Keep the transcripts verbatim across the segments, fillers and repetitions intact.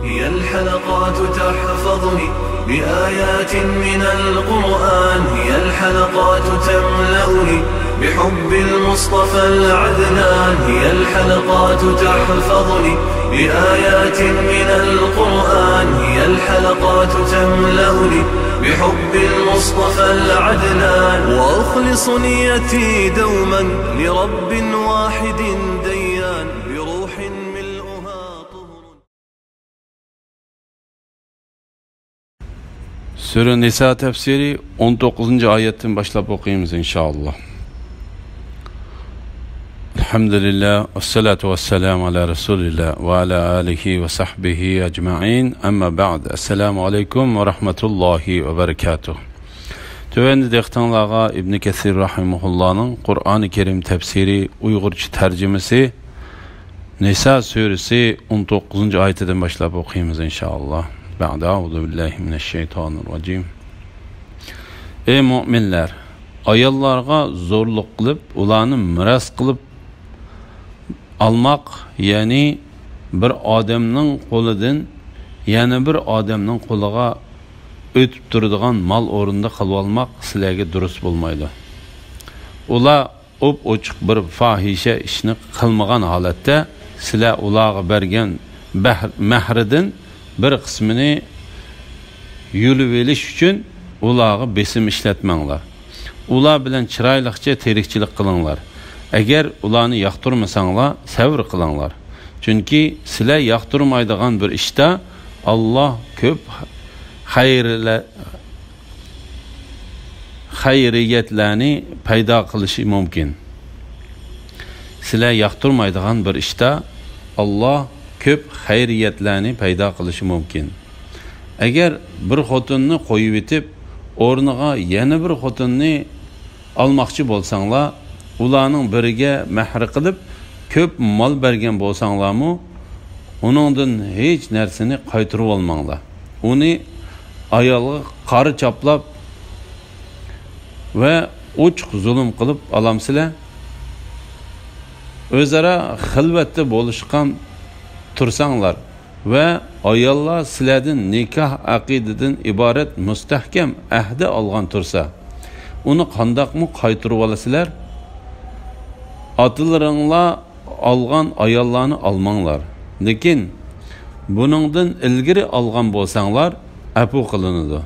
هي الحلقات تحفظني بآيات من القرآن، هي الحلقات تملأني بحب المصطفى العدنان، هي الحلقات تحفظني بآيات من القرآن، هي الحلقات تملأني بحب المصطفى العدنان، وأخلص نيتي دوما لرب واحد ديان، بروح ملؤها طهر. سۈرە نىسا تەپسىرى ئون توققۇزىنچى ئايەتتىن باشلاپ ئوقۇيمىز، ئىنشائاللا. ئەلھەمدۇلىللا، ۋەسسالاتۇ ۋەسسالامۇ ئالا رەسۇلىللا ۋە ئالا ئالىھى ۋە سەھبىھى ئەجمەئىن. ئەمما بەئد. ئەسسالامۇ ئەلەيكۇم ۋە رەھمەتۇللاھى ۋە بەرىكاتۇھ. تۆۋەندە دىققىتىڭلارغا ئىبنى كەسىر رەھىمەھۇللانىڭ قۇرئانى كەرىم تەپسىرى، ئۇيغۇرچە تەرجىمىسى، نىسا سۈرىسى ئون توققۇزىنچى ئايىتىدىن باشلاپ ئوقۇيمىز، ئىنشائاللا. بەئدە، ئەئۇزۇ بىللاھى مىنەششەيتانىررەجىم. ئەي مۆمىنلەر! ئاياللارغا زورلۇق قىلىپ، ئۇلارنى مىراس قىلىپ ئالماق، يەنى بىر ئادەمنىڭ قولىدىن يەنە بىر ئادەمنىڭ قولىغا ئۆتۈپ تۇرىدىغان مال ئورنىدا قىلىۋالماق سىلەرگە دۇرۇس بولمايدۇ. ئۇلار ئوپئوچۇق بىر پاھىشە ئىشنى قىلمىغان ھالەتتە، سىلەر ئۇلارغا بەرگەن بەھر-، مەھرىدىن بىر قىسمىنى يۇلۇۋېلىش ئۈچۈن ئۇلارغا بېسىم ئىشلەتمەڭلار. ئۇلار بىلەن چىرايلىقچە تىرىكچىلىك قىلىڭلار. ئەگەر ئۇلارنى ياقتۇرمىساڭلار، سەۋر قىلىڭلار. چۈنكى سىلەر ياقتۇرمايدىغان بىر ئىشتا ئاللا كۆپ خەيرلە-، خەيرىيەتلەرنى پەيدا قىلىشى مۇمكىن. سىلەر ياقتۇرمايدىغان بىر ئىشتا ئاللا كۆپ خەيرىيەتلەرنى پەيدا قىلىشى مۇمكىن. ئەگەر بىر خوتۇننى قويۇۋېتىپ، ئورنىغا يەنە بىر خوتۇننى ئالماقچى بولساڭلار، ئۇلارنىڭ بىرىگە مەھرى قىلىپ، كۆپ مال بەرگەن بولساڭلارمۇ، ئۇنىڭدىن ھېچ نەرسىنى قايتۇرۇۋالماڭلار. ئۇنى ئايالغا قارا چاپلاپ ۋە ئوچۇق زۇلۇم قىلىپ ئالامسىلەر؟ ئۆزئارا خىلۋەتتە بولۇشقان تۇرساڭلار، ۋە ئاياللار سىلەردىن نىكاھ ئەقىدىدىن ئىبارەت مۇستەھكەم ئەھدە ئالغان تۇرسا، ئۇنى قانداقمۇ قايتۇرۇۋالىسىلەر؟ ئاتىلىرىڭلار ئالغان ئاياللارنى ئالماڭلار. لېكىن بۇنىڭدىن ئىلگىرى ئالغان بولساڭلار، ئەپۇ قىلىنىدۇ.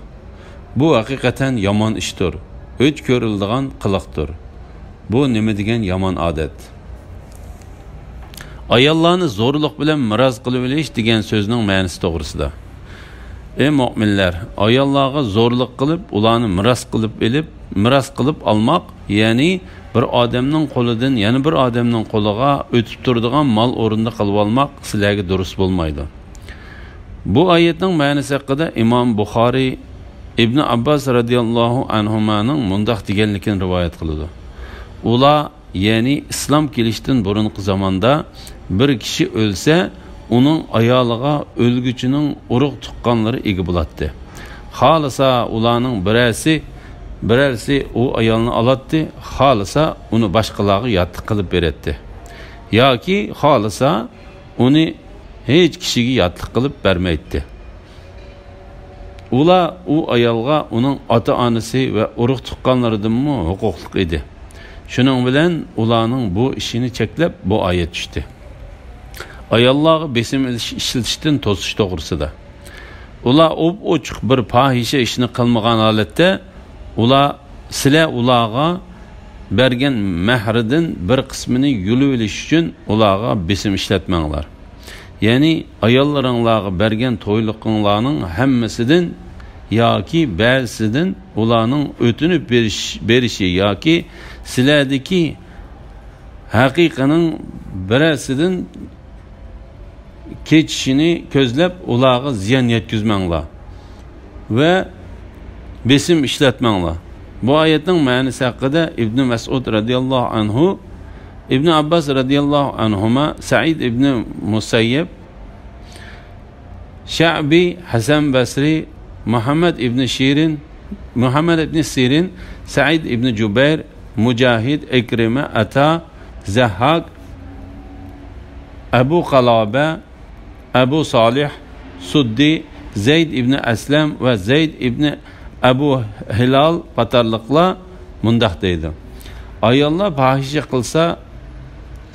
بۇ ھەقىقەتەن يامان ئىشتۇر، ئۆچ كۆرۈلىدىغان قىلىقتۇر. بۇ نېمە دېگەن يامان ئادەت؟ ئاياللارنى زورلۇق بىلەن مىراس قىلىۋېلىش دېگەن سۆزنىڭ مەنىسى توغرىسىدا. ئەي مۆمىنلەر! ئاياللارغا زورلۇق قىلىپ، ئۇلارنى مىراس قىلىپ ئېلىپ، مىراس قىلىپ ئالماق، يەنى بىر ئادەمنىڭ قولىدىن يەنە بىر ئادەمنىڭ قولىغا ئۆتۈپ تۇرىدىغان مال ئورنىدا قىلىۋالماق سىلەرگە دۇرۇس بولمايدۇ. بۇ ئايەتنىڭ مەنىسى ھەققىدە ئىمام بۇخارىي ئىبنى ئابباس رەزىياللاھۇ ئەنھۇمانىڭ مۇنداق دېگەنلىكىنى رىۋايەت قىلىدۇ. ئۇلار، يەنى ئىسلام كېلىشتىن بۇرۇنقى زاماندا بىر كىشى ئۆلسە، ئۇنىڭ ئايالىغا ئۆلگۈچىنىڭ ئۇرۇق تۇغقانلىرى ئىگە بولاتتى. خالىسا ئۇلارنىڭ بىرەرسى، بىرەرسى ئۇ ئايالنى ئالاتتى، خالىسا ئۇنى باشقىلارغا ياتلىق قىلىپ بېرەتتى. ياكى خالىسا ئۇنى ھېچ كىشىگە ياتلىق قىلىپ بەرمەيتتى. ئۇلار ئۇ ئايالغا ئۇنىڭ ئاتا-ئانىسى ۋە ئۇرۇق-تۇغقانلىرىدىنمۇ ھوقۇقلۇق ئىدى. شۇنىڭ بىلەن ئۇلارنىڭ بۇ ئىشىنى چەكلەپ، بۇ ئايەت چۈشتى. ئاياللارغا بېسىم ئېلىش-، ئىشلىتىشتىن توسۇش توغرىسىدا. ئۇلار ئوپئوچۇق بىر پاھىشە ئىشنى قىلمىغان ھالەتتە، ئۇلار، سىلەر ئۇلارغا بەرگەن مەھرىدىن بىر قىسمىنى يۇلۇۋېلىش ئۈچۈن ئۇلارغا بېسىم ئىشلەتمەڭلار. يەنى ئاياللىرىڭلارغا بەرگەن تويلۇقۇڭلارنىڭ ھەممىسىدىن ياكى بەزىسىدىن ئۇلارنىڭ ئۆتۈنۈپ بېرىش-، بېرىشى ياكى سىلەردىكى ھەقىقىنىڭ بىرەرسىدىن كېچىشىنى كۆزلەپ، ئۇلارغا زىيان يەتكۈزمەڭلار ۋە بېسىم ئىشلەتمەڭلار. بۇ ئايەتنىڭ مەنىسى ھەققىدە ئىبنى مەسئۇد رەزىياللاھۇ ئەنھۇ، ئىبنى ئابباس رەزىياللاھۇ ئەنھۇما، سەئىد ئىبنى مۇسەييەب، شەئبى، ھەسەن بەسرى، مۇھەممەد ئىبنى شىرىن، مۇھەممەد ئىبنى سىرىن، سەئىد ئىبنى جۇبەير، مۇجاھىد، ئىكرىمە، ئەتا، زەھھاك، ئەبۇ قالابە، ئەبۇ سالىھ، سۇددى، زەيد ئىبنى ئەسلەم ۋە زەيد ئىبنى ئەبۇ ھىلال قاتارلىقلار مۇنداق دەيدۇ: ئاياللار پاھىشە قىلسا،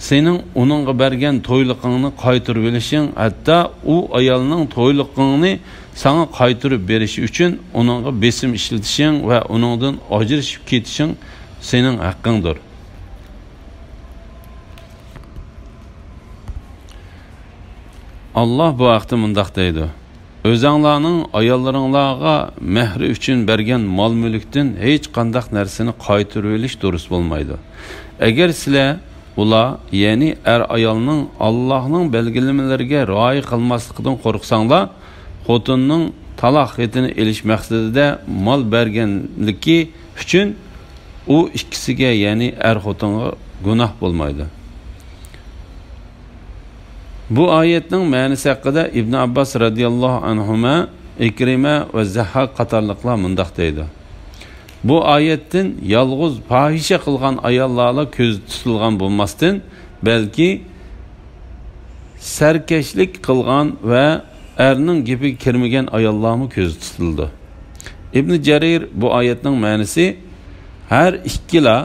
سېنىڭ ئۇنىڭغا بەرگەن تويلۇقۇڭنى قايتۇرۇۋېلىشىڭ، ھەتتا ئۇ ئايالنىڭ تويلۇقۇڭنى ساڭا قايتۇرۇپ بېرىشى ئۈچۈن ئۇنىڭغا بېسىم ئىشلىتىشىڭ ۋە ئۇنىڭدىن ئاجرىشىپ كېتىشىڭ سېنىڭ ھەققىڭدۇر. ئاللاھ بۇ ھەقتە مۇنداق دەيدۇ: ئۆزەڭلارنىڭ ئاياللىرىڭلارغا مەھرى ئۈچۈن بەرگەن مال-مۈلۈكتىن ھېچقانداق نەرسىنى قايتۇرۇۋېلىش دۇرۇس بولمايدۇ. ئەگەر سىلەر ئۇلار، يەنى ئەر-ئايالنىڭ ئاللاھنىڭ بەلگىلىمىلىرىگە رىئايە قىلماسلىقىدىن قورقساڭلار، خوتۇننىڭ تالاق خېتىنى ئېلىش مەقسىتىدە مال بەرگەنلىكى ئۈچۈن ئۇ ئىككىسىگە، يەنى ئەر-خوتۇنغا گۇناھ بولمايدۇ. بۇ ئايەتنىڭ مەنىسى ھەققىدە ئىبن ئابباس رەزىياللاھۇ ئەنھۇما، ئىكرىمە ۋە زەھھاك قاتارلىقلار مۇنداق دەيدۇ: بۇ ئايەتتىن يالغۇز پاھىشە قىلغان ئاياللارلا كۆزدە تۇتۇلغان بولماستىن، بەلكى سەركەشلىك قىلغان ۋە ئەرنىڭ گېپىگە كىرمىگەن ئاياللارمۇ كۆزدە تۇتۇلىدۇ. ئىبن جەرىر بۇ ئايەتنىڭ مەنىسى، ھەر ئىككىلا،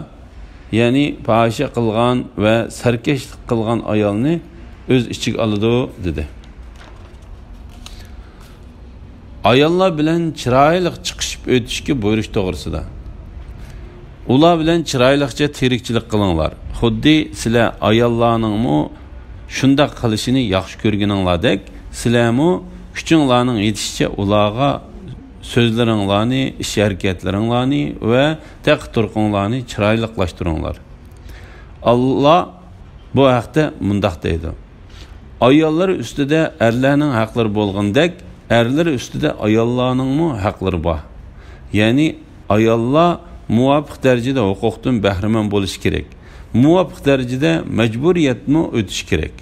يەنى پاھىشە قىلغان ۋە سەركەشلىك قىلغان ئايالنى ئۆز ئىچىگە ئالىدۇ، دېدى. ئاياللار بىلەن چىرايلىق چىقىشىپ ئۆتۈشكە بۇيرۇش توغرىسىدا. ئۇلار بىلەن چىرايلىقچە تىرىكچىلىك قىلىڭلار. خۇددى سىلەر ئاياللارنىڭمۇ شۇنداق قىلىشىنى ياخشى كۆرگىنىڭلاردەك، سىلەرمۇ كۈچۈڭلارنىڭ يېتىشىچە ئۇلارغا سۆزلىرىڭلارنى، ئىش-ھەرىكەتلىرىڭلارنى ۋە تەق-تۇرقۇڭلارنى چىرايلىقلاشتۇرۇڭلار. ئاللا بۇ ھەقتە مۇنداق دەيدۇ: ئاياللار ئۈستىدە ئەرلەرنىڭ ھەقلىرى بولغىنىدەك، ئەرلەر ئۈستىدە ئاياللارنىڭمۇ ھەقلىرى بار. يەنى ئاياللار مۇۋاپىق دەرىجىدە ھوقۇقتىن بەھرىمەن بولۇشى كېرەك، مۇۋاپىق دەرىجىدە مەجبۇرىيەتمۇ ئۆتۈشى كېرەك.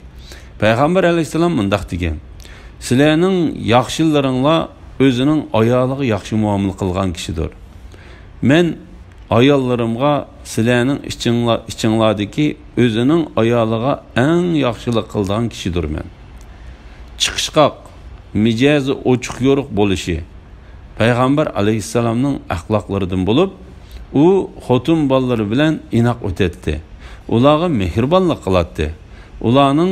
پەيغەمبەر ئەلەيھىسسالام مۇنداق دېگەن: سىلەرنىڭ ياخشىلىرىڭلار ئۆزىنىڭ ئايالىغا ياخشى مۇئامىلە قىلغان كىشىدۇر. مەن ئاياللىرىمغا سىلەرنىڭ ئىچىڭلا-، ئىچىڭلاردىكى ئۆزىنىڭ ئايالىغا ئەڭ ياخشىلىق قىلىدىغان كىشىدۇرمەن. چىقىشقاق، مىجەزى ئوچۇق-يورۇق بولۇشى پەيغەمبەر ئەلەيھىسسالامنىڭ ئەخلاقلىرىدىن بولۇپ، ئۇ خوتۇن بالىلىرى بىلەن ئىناق ئۆتەتتى، ئۇلارغا مېھرىبانلىق قىلاتتى، ئۇلارنىڭ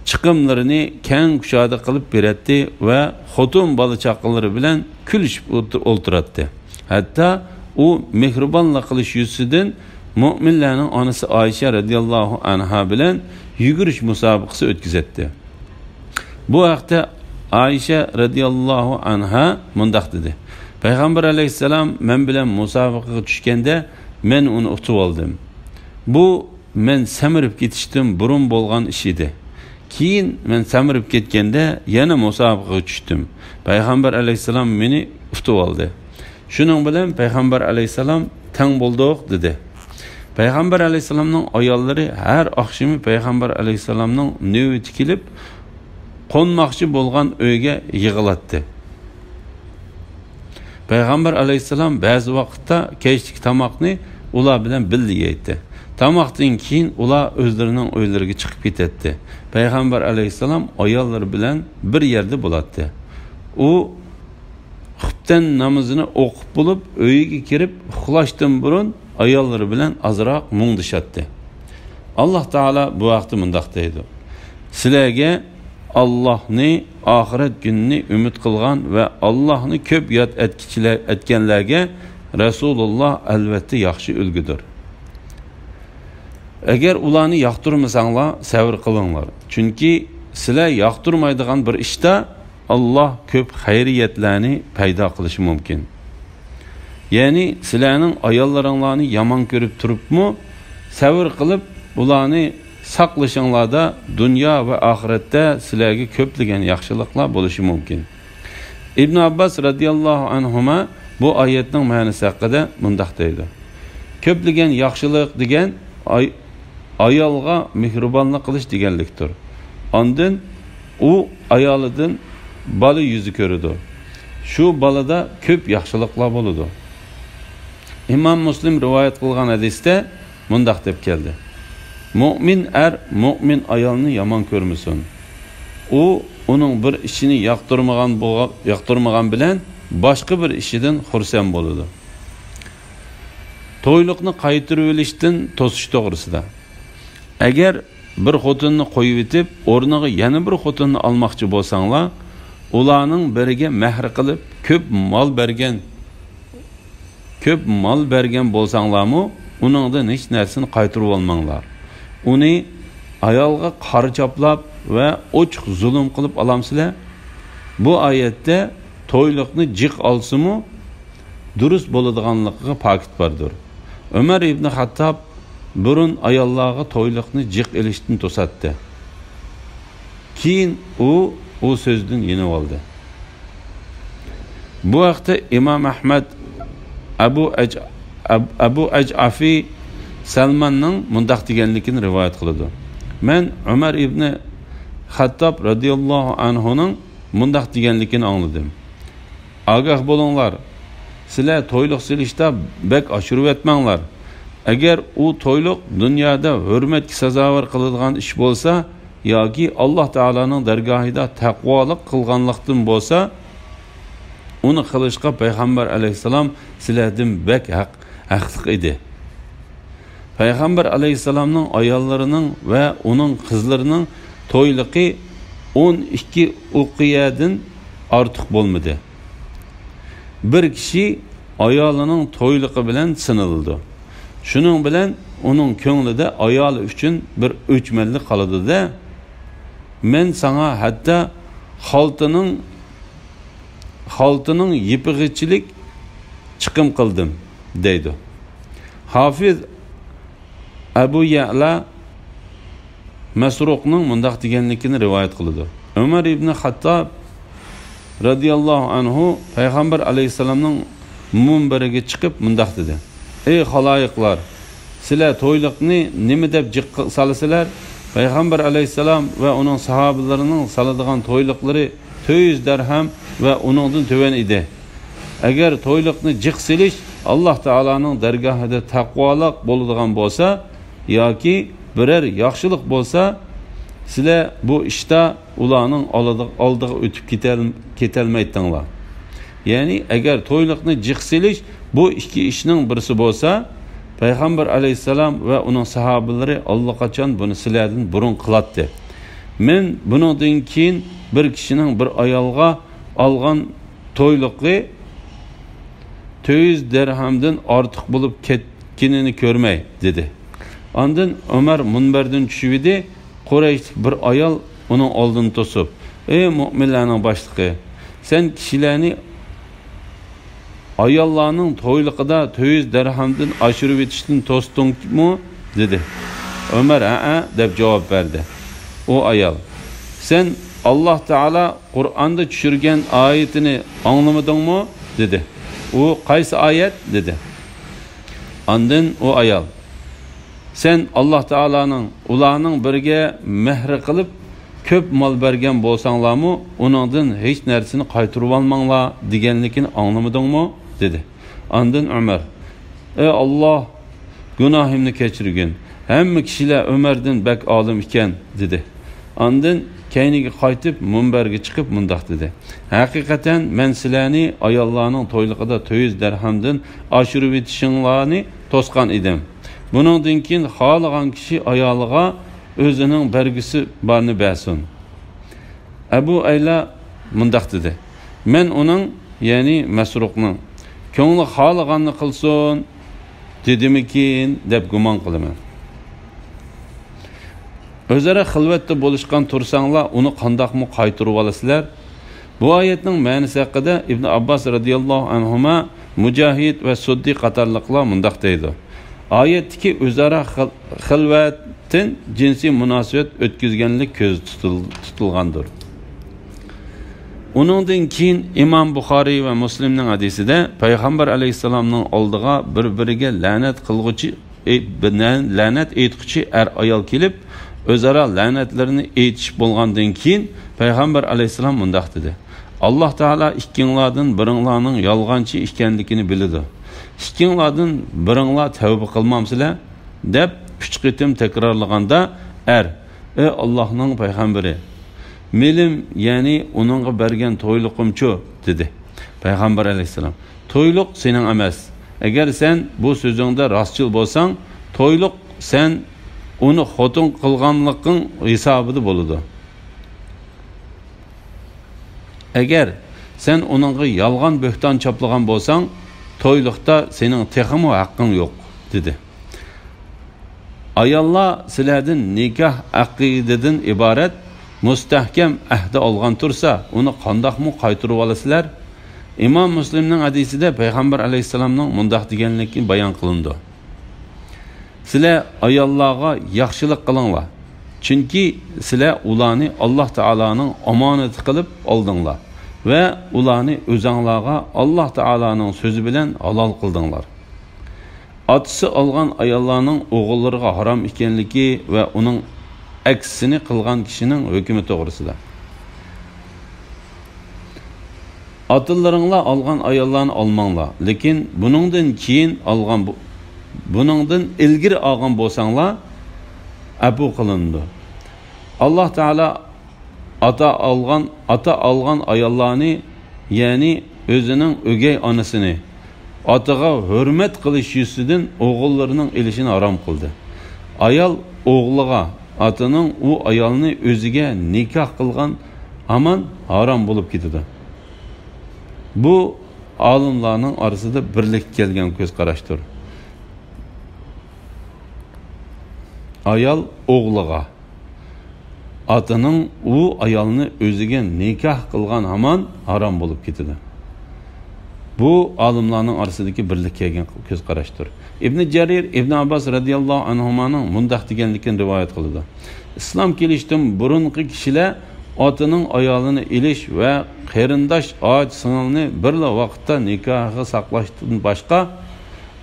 چىقىملىرىنى كەڭ كۇشادە قىلىپ بېرەتتى ۋە خوتۇن بالا-چاقىلىرى بىلەن كۈلۈشۈپ ئولتۇ-، ئولتۇراتتى. ھەتتا ئۇ مېھرىبانلىق قىلىش يۈزىسىدىن مۆمىنلەرنىڭ ئانىسى ئائىشە رەزىياللاھۇ ئەنھا بىلەن يۈگۈرۈش مۇسابىقىسى ئۆتكۈزەتتى. بۇ ھەقتە ئائىشە رەزىياللاھۇ ئەنھا مۇنداق دېدى: پەيغەمبەر ئەلەيھىسسالام مەن بىلەن مۇسابىقىگە چۈشكەندە، مەن ئۇنى ئۇتۇۋالدىم. بۇ مەن سەمرىپ كېتىشتىن بۇرۇن بولغان ئىش ئىدى. كېيىن مەن سەمرىپ كەتكەندە يەنە مۇسابىقىگە چۈشتۈم. پەيغەمبەر ئەلەيھىسسالام مېنى ئۇتۇۋالدى. شۇنىڭ بىلەن پەيغەمبەر ئەلەيھىسسالام تەڭ بولدۇق، دېدى. پەيغەمبەر ئەلەيھىسسالامنىڭ ئاياللىرى ھەر ئاخشىمى پەيغەمبەر ئەلەيھىسسالامنىڭ نۆۋىتى كېلىپ، قونماقچى بولغان ئۆيگە يىغىلاتتى. پەيغەمبەر ئەلەيھىسسالام بەزى ۋاقىتتا كەچلىك تاماقنى ئۇلار بىلەن بىللە يەيتتى. تاماقتىن كېيىن ئۇلار ئۆزلىرىنىڭ ئۆيلىرىگە چىقىپ كېتەتتى. پەيغەمبەر ئەلەيھىسسالام ئاياللىرى بىلەن بىر يەردە بولاتتى. ئۇ خۇپتەن نامىزىنى ئوقۇپ بولۇپ، ئۆيىگە كىرىپ ئۇخلاشتىن بۇرۇن ئاياللىرى بىلەن ئازراق مۇڭدىشاتتى. ئاللاھ تائالا بۇ ھەقتە مۇنداق دەيدۇ: سىلەرگە ئاللاھنى، ئاخىرەت كۈنىنى ئۈمىد قىلغان ۋە ئاللاھنى كۆپ ياد ئەتكۈچىلەر، ئەتكەنلەرگە رەسۇلۇللاھ ئەلۋەتتە ياخشى ئۈلگىدۇر. ئەگەر ئۇلارنى ياقتۇرمىساڭلار، سەۋر قىلىڭلار. چۈنكى سىلەر ياقتۇرمايدىغان بىر ئىشتا ئاللاھ كۆپ خەيرىيەتلەرنى پەيدا قىلىشى مۇمكىن. يەنى سىلەرنىڭ ئاياللىرىڭلارنى يامان كۆرۈپ تۇرۇپمۇ، سەۋر قىلىپ ئۇلارنى ساقلىشىڭلاردا دۇنيا ۋە ئاخىرەتتە سىلەرگە كۆپلىگەن ياخشىلىقلار بولۇشى مۇمكىن. ئىبن ئابباس رەزىياللاھۇ ئەنھۇما بۇ ئايەتنىڭ مەنىسى ھەققىدە مۇنداق دەيدۇ: كۆپلىگەن ياخشىلىق دېگەن ئاي-، ئايالغا مېھرىبانلىق قىلىش دېگەنلىكتۇر. ئاندىن ئۇ ئايالىدىن بالا يۈزى كۆرىدۇ. شۇ بالىدا كۆپ ياخشىلىقلار بولىدۇ. ئىمام مۇسلىم رىۋايەت قىلغان ھەدىستە مۇنداق دەپ كەلدى: مۆمىن ئەر مۆمىن ئايالنى يامان كۆرمىسۇن. ئۇ ئۇنىڭ بىر ئىشىنى ياقتۇرمىغان بولغا-، ياقتۇرمىغان بىلەن باشقا بىر ئىشىدىن خۇرسەن بولىدۇ. تويلۇقنى قايتۇرۇۋېلىشتىن توسۇش توغرىسىدا. ئەگەر بىر خوتۇننى قويۇۋېتىپ، ئورنىغا يەنە بىر خوتۇننى ئالماقچى بولساڭلار، ئۇلارنىڭ بىرىگە مەھىر قىلىپ، كۆپ مال بەرگەن، كۆپ مال بەرگەن بولساڭلارمۇ، ئۇنىڭدىن ھېچ نەرسىنى قايتۇرۇۋالماڭلار. ئۇنى ئايالغا قارا چاپلاپ ۋە ئوچۇق زۇلۇم قىلىپ ئالامسىلەر؟ بۇ ئايەتتە تويلۇقنى جىق ئالسىمۇ، دۇرۇس بولىدىغانلىقىغا پاكىت باردۇر. ئۆمەر ئىبنى خاتتاب بۇرۇن ئاياللارغا تويلۇقنى جىق ئېلىشتىن توساتتى. كېيىن ئۇ، ئۇ سۆزدىن يېنىۋالدى. بۇ ھەقتە ئىمام ئەھمەد ئەبۇ ئەج-، ئەب-، ئەبۇ ئەجئافى سەلماننىڭ مۇنداق دېگەنلىكىنى رىۋايەت قىلىدۇ: مەن ئۆمەر ئىبنى خاتتاب رەزىياللاھۇ ئەنھۇنىڭ مۇنداق دېگەنلىكىنى ئاڭلىدىم. ئاگاھ بولۇڭلار، سىلەر تويلۇق سېلىشتا بەك ئاشۇرۇۋەتمەڭلار. ئەگەر ئۇ تويلۇق دۇنيادا ھۆرمەتكە سازاۋەر قىلىدىغان ئىش بولسا ياكى ئاللاھ تائالانىڭ دەرگاھىدا تەقۋالىق قىلغانلىقتىن بولسا، ئۇنى قىلىشقا پەيغەمبەر ئەلەيھىسسالام سىلەردىن بەك ھەق، ھەقلىق ئىدى. پەيغەمبەر ئەلەيھىسسالامنىڭ ئاياللىرىنىڭ ۋە ئۇنىڭ قىزلىرىنىڭ تويلۇقى ئون ئىككى ئۇقىيەدىن ئارتۇق بولمىدى. بىر كىشى ئايالىنىڭ تويلۇقى بىلەن سىنىلىدۇ. شۇنىڭ بىلەن ئۇنىڭ كۆڭلىدە ئايالى ئۈچۈن بىر ئۆچمەنلىك قالىدۇ-دە، مەن ساڭا ھەتتا خالتىنىڭ، خالتىنىڭ يىپىغىچىلىك چىقىم قىلدىم، دەيدۇ. ھافىز ئەبۇ يەئلا مەسرۇقنىڭ مۇنداق دېگەنلىكىنى رىۋايەت قىلىدۇ. ئۆمەر ئىبنى خاتتاب رەزىياللاھۇ ئەنھۇ پەيغەمبەر ئەلەيھىسسالامنىڭ مۇنبىرىگە چىقىپ مۇنداق دېدى: ئەي خالايىقلار، سىلەر تويلۇقنى نېمە دەپ جىق سالىسىلەر؟ پەيغەمبەر ئەلەيھىسسالام ۋە ئۇنىڭ ساھابىلىرىنىڭ سالىدىغان تويلۇقلىرى تۆت يۈز دەرھەم ۋە ئۇنىڭدىن تۆۋەن ئىدى. ئەگەر تويلۇقنى جىق سېلىش ئاللاھ تائالانىڭ دەرگاھىدا تەقۋالىق بولىدىغان بولسا ياكى بىرەر ياخشىلىق بولسا، سىلەر بۇ ئىشتا ئۇلارنىڭ ئالدىغا، ئالدىغا ئۆتۈپ كېتەل-، كېتەلمەيتتىڭلار. يەنى ئەگەر تويلۇقنى جىق سېلىش بۇ ئىككى ئىشنىڭ بىرسى بولسا، پەيغەمبەر ئەلەيھىسسالام ۋە ئۇنىڭ ساھابىلىرى ئاللىقاچان بۇنى سىلەردىن بۇرۇن قىلاتتى. مەن بۇنىڭدىن كېيىن بىر كىشىنىڭ بىر ئايالغا ئالغان تويلۇقى تۆت يۈز دەرھەمدىن ئارتۇق بولۇپ كەتكىنىنى كۆرمەي، دېدى. ئاندىن ئۆمەر مۇنبەردىن چۈشۈۋىدى، قۇرەيشلىك بىر ئايال ئۇنىڭ ئالدىنى توسۇپ، ئەي مۆمىنلەرنىڭ باشلىقى، سەن كىشىلەرنى ئاياللارنىڭ تويلۇقىدا تۆت يۈز دەرھەمدىن ئاشۇرۇۋېتىشتىن توستۇڭمۇ؟ دېدى. ئۆمەر ھەئە دەپ جاۋاب بەردى. ئۇ ئايال، سەن ئاللاھ تائالا قۇرئاندا چۈشۈرگەن ئايىتىنى ئاڭلىمىدىڭمۇ؟ دېدى. ئۇ قايسى ئايەت؟ دېدى. ئاندىن ئۇ ئايال، سەن ئاللاھ تائالانىڭ ئۇلارنىڭ بىرىگە مەھرى قىلىپ كۆپ مال بەرگەن بولساڭلارمۇ ئۇنىڭدىن ھېچ نەرسىنى قايتۇرۇۋالماڭلار دېگەنلىكىنى ئاڭلىمىدىڭمۇ؟ دېدى. ئاندىن ئۆمەر، ئەي ئاللاھ، گۇناھىمنى كەچۈرگىن، ھەممە كىشىلەر ئۆمەردىن بەك ئالىم ئىكەن، دېدى. ئاندىن كەينىگە قايتىپ مۇنبەرگە چىقىپ مۇنداق دېدى، ھەقىقەتەن مەن سىلەرنى ئاياللارنىڭ تويلۇقىدا تۆت يۈز دەرھەمدىن ئاشۇرۇۋېتىشىڭلارنى توسقان ئىدىم. بۇنىڭدىن كېيىن خالىغان كىشى ئايالىغا ئۆزىنىڭ بەرگۈسى بارنى بەرسۇن. ئەبۇ ئەيلا مۇنداق دېدى، مەن ئۇنىڭ، يەنى مەسرۇقنىڭ، كۆڭلى خالىغاننى قىلسۇن دېدىمىكىن دەپ گۇمان قىلىمەن. ئۆزئارا خىلۋەتتە بولۇشقان تۇرساڭلار ئۇنى قانداقمۇ قايتۇرۇۋالىسىلەر؟ بۇ ئايەتنىڭ مەنىسى ھەققىدە ئىبن ئابباس رەزىياللاھۇ ئەنھۇما، مۇجاھىد ۋە سۇددى قاتارلىقلار مۇنداق دەيدۇ، ئايەتتىكى ئۆزئارا خىل-، خىلۋەتتىن جىنسىي مۇناسىۋەت ئۆتكۈزگەنلىك كۆزدە تۇتۇل-، تۇتۇلغاندۇر. ئۇنىڭدىن كېيىن ئىمام بۇخارىي ۋە مۇسلىمنىڭ ھەدىسىدە پەيغەمبەر ئەلەيھىسسالامنىڭ ئالدىغا بىر-بىرىگە لەنەت قىلغۇچى، ئى، بىر نە-، لەنەت ئېيتقۇچى ئەر-ئايال كېلىپ، ئۆزئارا لەنەتلىرىنى ئېيتىشىپ بولغاندىن كېيىن، پەيغەمبەر ئەلەيھىسسالام مۇنداق دېدى، ئاللاھ تائالا ئىككىڭلاردىن بىرىڭلارنىڭ يالغانچى ئىكەنلىكىنى بىلىدۇ. ئىككىڭلاردىن بىرىڭلار تەۋبە قىلمامسىلەر؟ دەپ ئۈچ قېتىم تەكرارلىغاندا، ئەر، ئەي ئاللاھنىڭ پەيغەمبىرى، مېلىم، يەنى ئۇنىڭغا بەرگەن تويلۇقۇمچۇ؟ دېدى. پەيغەمبەر ئەلەيھىسسالام: تويلۇق سېنىڭ ئەمەس. ئەگەر سەن بۇ سۆزۈڭدە راستچىل بولساڭ، تويلۇق سەن ئۇنى خوتۇن قىلغانلىقىڭ ھېسابىدا بولىدۇ. ئەگەر سەن ئۇنىڭغا يالغان بۆھتان چاپلىغان بولساڭ، تويلۇقتا سېنىڭ تېخىمۇ ھەققىڭ يوق، دېدى. ئاياللار سىلەردىن نىكاھ ئەقىدىدىن ئىبارەت مۇستەھكەم ئەھدە ئالغان تۇرسا، ئۇنى قانداقمۇ قايتۇرۇۋالىسىلەر؟ ئىمام مۇسلىمنىڭ ھەدىسىدە پەيغەمبەر ئەلەيھىسسالامنىڭ مۇنداق دېگەنلىكى بايان قىلىنىدۇ: سىلەر ئاياللارغا ياخشىلىق قىلىڭلار، چۈنكى سىلەر ئۇلارنى ئاللاھ تائالانىڭ ئامانىتى قىلىپ ئالدىڭلار ۋە ئۇلارنى ئۆزەڭلارغا ئاللاھ تائالانىڭ سۆزى بىلەن ھالال قىلدىڭلار. ئاتىسى ئالغان ئاياللارنىڭ ئوغۇللىرىغا ھارام ئىكەنلىكى ۋە ئۇنىڭ ئەكسىنى قىلغان كىشىنىڭ ھۆكمى توغرىسىدا. ئاتىلىرىڭلار ئالغان ئاياللارنى ئالماڭلار، لېكىن بۇنىڭدىن كېيىن ئالغان بۇ-، بۇنىڭدىن ئىلگىرى ئالغان بولساڭلار، ئەپۇ قىلىنىدۇ. ئاللاھ تائالا ئاتا ئالغان، ئاتا ئالغان ئاياللارنى، يەنى ئۆزىنىڭ ئۆگەي ئانىسىنى، ئاتىغا ھۆرمەت قىلىش يۈزىسىدىن ئوغۇللىرىنىڭ ئېلىشىنى ھارام قىلدى. ئايال ئوغلىغا، ئاتىنىڭ ئۇ ئايالنى ئۆزىگە نىكاھ قىلغان ھامان ھارام بولۇپ كېتىدۇ. بۇ ئالىملارنىڭ ئارىسىدا بىرلىككە كەلگەن كۆز قاراشتۇر. ئايال ئوغلىغا، ئاتىنىڭ ئۇ ئايالنى ئۆزىگە نىكاھ قىلغان ھامان ھارام بولۇپ كېتىدۇ. بۇ ئالىملارنىڭ ئارىسىدىكى بىرلىككە كەلگەن كۆز قاراشتۇر. ئىبنى جەرىر ئىبنى ئابباس رەزىياللاھۇ ئەنھۇمانىڭ مۇنداق دېگەنلىكىنى رىۋايەت قىلىدۇ: ئىسلام كېلىشتىن بۇرۇنقى كىشىلەر ئاتىنىڭ ئايالىنى ئېلىش ۋە قېرىنداش ئاچا سىڭىلنى بىرلا ۋاقىتتا نىكاھىغا ساقلاشتىن باشقا،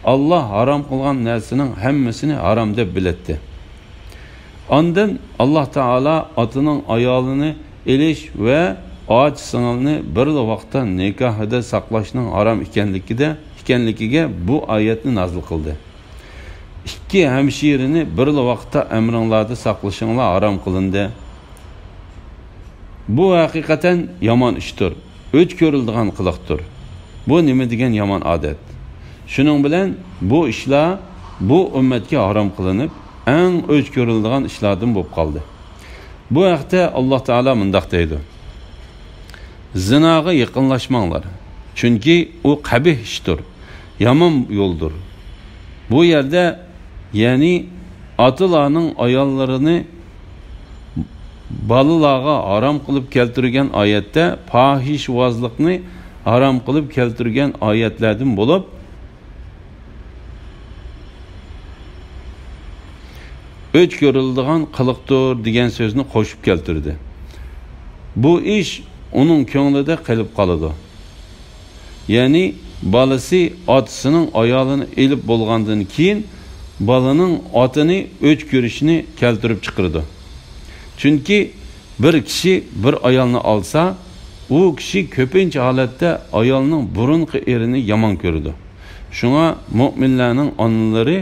ئاللاھ ھارام قىلغان نەرسىنىڭ ھەممىسىنى ھارام دەپ بىلەتتى. ئاندىن ئاللاھ تائالا ئاتىنىڭ ئايالىنى ئېلىش ۋە ئاچا سىڭىلنى بىرلا ۋاقىتتا نىكاھىدا ساقلاشنىڭ ھارام ئىكەنلىكىدە، ئىكەنلىكىگە بۇ ئايەتنى نازىل قىلدى: ئىككى ھەمشىرىنى بىرلا ۋاقىتتا ئەمرىڭلاردا ساقلىشىڭلار ھارام قىلىندى. بۇ ھەقىقەتەن يامان ئىشتۇر، ئۆچ كۆرۈلىدىغان قىلىقتۇر. بۇ نېمە دېگەن يامان ئادەت! شۇنىڭ بىلەن بۇ ئىشلار بۇ ئۈممەتكە ھارام قىلىنىپ، ئەڭ ئۆچ كۆرۈلىدىغان ئىشلاردىن بولۇپ قالدى. بۇ ھەقتە ئاللاھ تائالا مۇنداق دەيدۇ: زىناغا يېقىنلاشماڭلار، چۈنكى ئۇ قەبىھ ئىشتۇر، يامان يولدۇر. بۇ يەردە، يەنى ئاتىلارنىڭ ئاياللىرىنى بالىلارغا ھارام قىلىپ كەلتۈرگەن ئايەتتە پاھىشۋازلىقنى ھارام قىلىپ كەلتۈرگەن ئايەتلەردىن بولۇپ، ئۆچ كۆرۈلىدىغان قىلىقتۇر دېگەن سۆزنى قوشۇپ كەلتۈردى. بۇ ئىش ئۇنىڭ كۆڭلىدە قېلىپ قالىدۇ. يەنى بالىسى ئاتىسىنىڭ ئايالىنى ئېلىپ بولغاندىن كېيىن، بالىنىڭ ئاتىنى ئۆچ كۆرۈشىنى كەلتۈرۈپ چىقىرىدۇ. چۈنكى بىر كىشى بىر ئايالنى ئالسا، ئۇ كىشى كۆپىنچە ھالەتتە ئايالنىڭ بۇرۇنقى ئېرىنى يامان كۆرىدۇ. شۇڭا مۆمىنلەرنىڭ ئانىلىرى،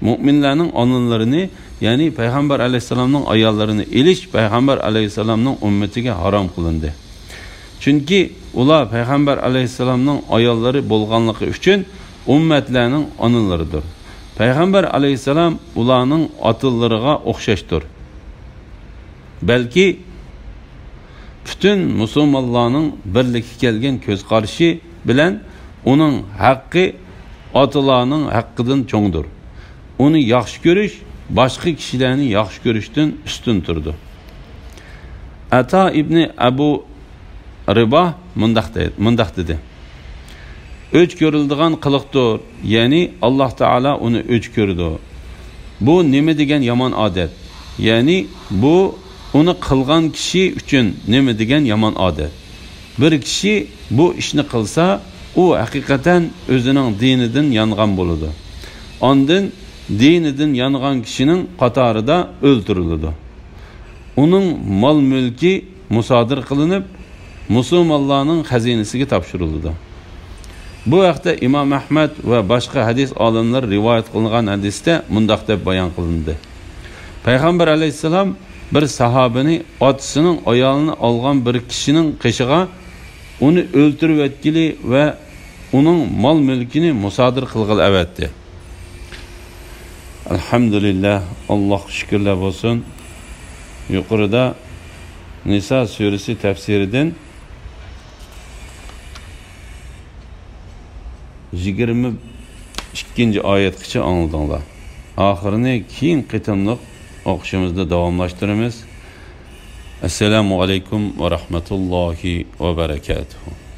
مۆمىنلەرنىڭ ئانىلىرىنى، يەنى پەيغەمبەر ئەلەيھىسسالامنىڭ ئاياللىرىنى ئېلىش پەيغەمبەر ئەلەيھىسسالامنىڭ ئۈممىتىگە ھارام قىلىندى. چۈنكى ئۇلار پەيغەمبەر ئەلەيھىسسالامنىڭ ئاياللىرى بولغانلىقى ئۈچۈن ئۈممەتلەرنىڭ ئانىلىرىدۇر. پەيغەمبەر ئەلەيھىسسالام ئۇلارنىڭ ئاتىلىرىغا ئوخشاشتۇر. بەلكى پۈتۈن مۇسۇلمانلارنىڭ بىرلىككە كەلگەن كۆز قارىشى بىلەن ئۇنىڭ ھەققى ئاتىلارنىڭ ھەققىدىن چوڭدۇر. ئۇنى ياخشى كۆرۈش باشقا كىشىلەرنى ياخشى كۆرۈشتىن ئۈستۈن تۇرىدۇ. ئەتا ئىبنى ئەبۇ رىباھ مۇنداق دەي-، مۇنداق دېدى: ئۆچ كۆرۈلىدىغان قىلىقتۇر، يەنى ئاللاھ تائالا ئۇنى ئۆچ كۆرىدۇ. بۇ نېمە دېگەن يامان ئادەت! يەنى بۇ ئۇنى قىلغان كىشى ئۈچۈن نېمە دېگەن يامان ئادەت! بىر كىشى بۇ ئىشنى قىلسا، ئۇ ھەقىقەتەن ئۆزىنىڭ دىنىدىن يانغان بولىدۇ. ئاندىن دىنىدىن يانغان كىشىنىڭ قاتارىدا ئۆلتۈرۈلىدۇ. ئۇنىڭ مال-مۈلكى مۇسادىرە قىلىنىپ، مۇسۇلمانلارنىڭ خەزىنىسىگە تاپشۇرۇلىدۇ. بۇ ھەقتە ئىمام ئەھمەد ۋە باشقا ھەدىس ئالىملىرى رىۋايەت قىلغان ھەدىستە مۇنداق دەپ بايان قىلىندى: پەيغەمبەر ئەلەيھىسسالام بىر ساھابىنى ئاتىسىنىڭ ئايالىنى ئالغان بىر كىشىنىڭ قېشىغا ئۇنى ئۆلتۈرۈۋەتكىلى ۋە ئۇنىڭ مال-مۈلكىنى مۇسادىرە قىلغىلى ئەۋەتتى. ئەلھەمدۇلىللاھ، ئاللاھقا شۈكۈرلەر بولسۇن. يۇقىرىدا نىسا سۈرىسى تەپسىرىدىن يىگىرمە ئىككىنچى ئايەتكىچە ئاڭلىدىڭلار. ئاخىرىنى كېيىن قېتىملىق ئوقۇشىمىزدا داۋاملاشتۇرىمىز. ئەسسالامۇ ئەلەيكۇم ۋە رەھمەتۇللاھى ۋە بەرەكاتۇھۇ.